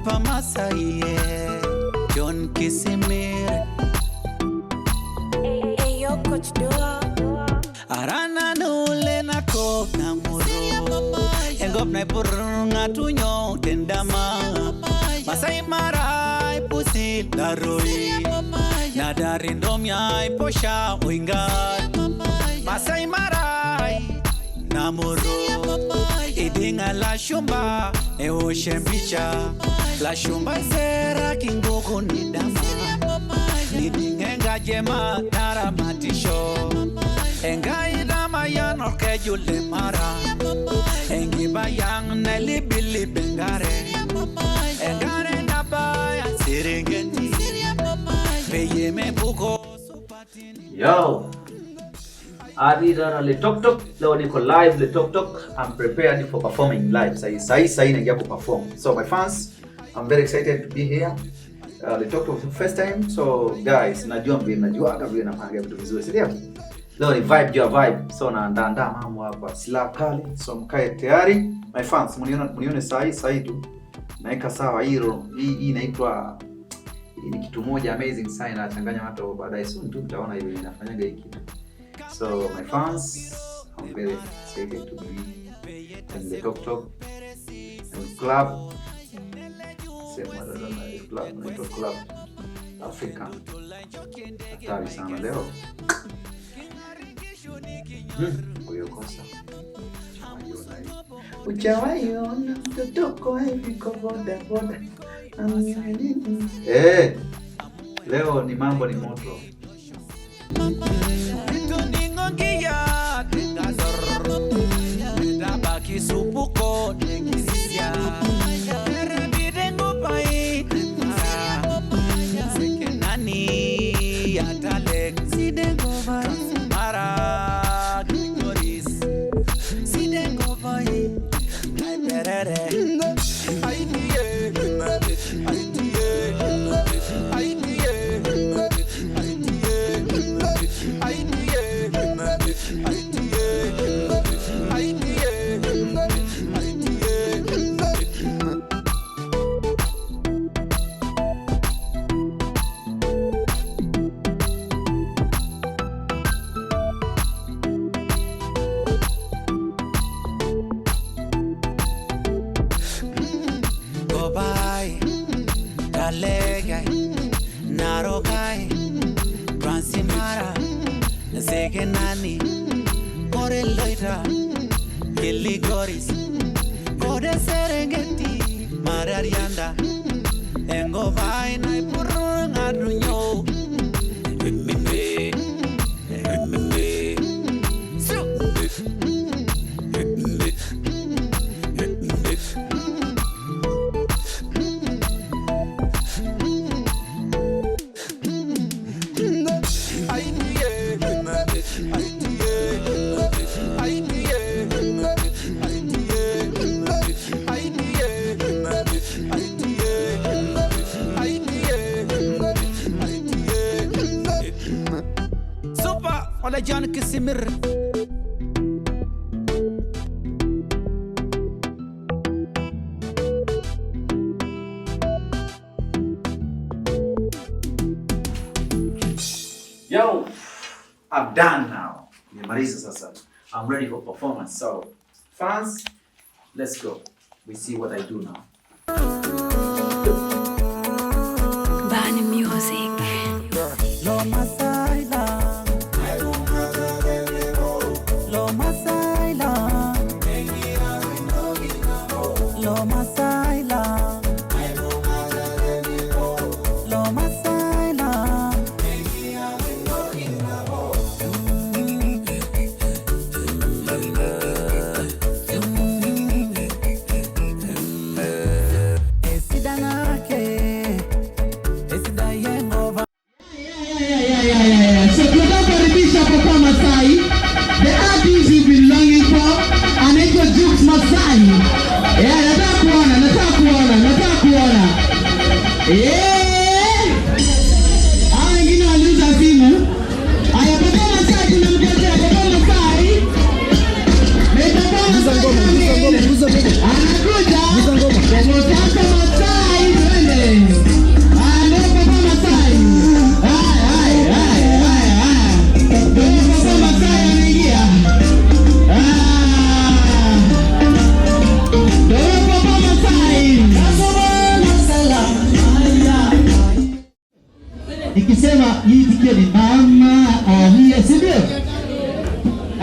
Papa Masai, John Kisimir. Ayo, Coach Dua. Arana nule nako namuro. Engop naipur ngatunyo tendama. Masai Mara ipusi laroi. Nadari ndomya iposha uingat. Masai Mara namuro. Idinga la shumba eoshembicha. La shumba sera kinguku nidama. Nidingenga jema naramatisho. Engai dama ya norkeju le mara. Engiba yang neli bili bengare. Engare nabaya Serengeti. Peye me buko supatini. Yo, Adi Dara Le Tok Tok. Leo niko live Le Tok Tok. I'm prepared for performing live. Sahi sahi sahi naingia ku perform. So my fans, I'm very excited to be here. Le Tok Tok for the first time. So guys, najua vile najuaga vile napanga vitu vizuri, si ndio? Leo ni vibe juu ya vibe. So naandaa mambo hapa, silaha kali. So mkae tayari my fans, mnione sahi sahi tu. Naeka sawa hilo. Hii inaitwa, hii ni kitu moja amazing sana, inachanganya watu baadaye soon tu mtaona hivi inafanyaga hii kitu. So my fans, I'm very excited to be in the Tok Tok and club. Sema club, inaitwa Club Africa. Hatari sana leo. Huyo kosa. Hujawahi ona mtotoko hivi kwa boda boda. Leo ni mambo ni moto. Tuningongia tingasor. Tabaki supuko nengisya. Terebirengo pai. Sekenani atalek. Mara Goris. Sidengo pai. Perere. Gobai, Kalegai, Narokai, Transimara, Sekenani, Koreloita, Kiligoris, Kode Serengeti, Mararianda, Engovai, Naipurung, Adunyo. Super, wala John Kisimir. Yo, I'm done now. Nimemaliza sasa. I'm ready for performance. So, fans, let's go. We see what I do now. Bani Music. Lo Masai la. Lo Masai la. Lo Masai la. Lo Masai la.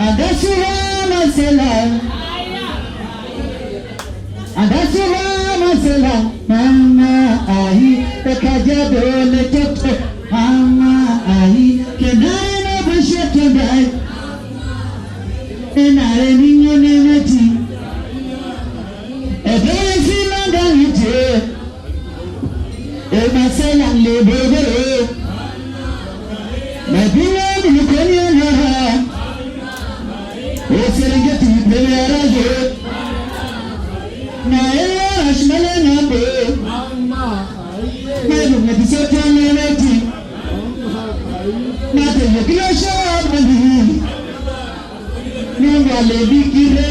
Andasura masela. Andasura masela. Mama ahi ekaja dole toto. Mama ahi kenare na busheto dai. Enare ninyo nemeti. Ebere filanga ite. Emasela lebebere. Mabina mikonia nara. Oserengeti pemeraje. Na ela ashmale nambe. Melu metisote nemeti. Nate yekilo shabali. Nunga lebikire.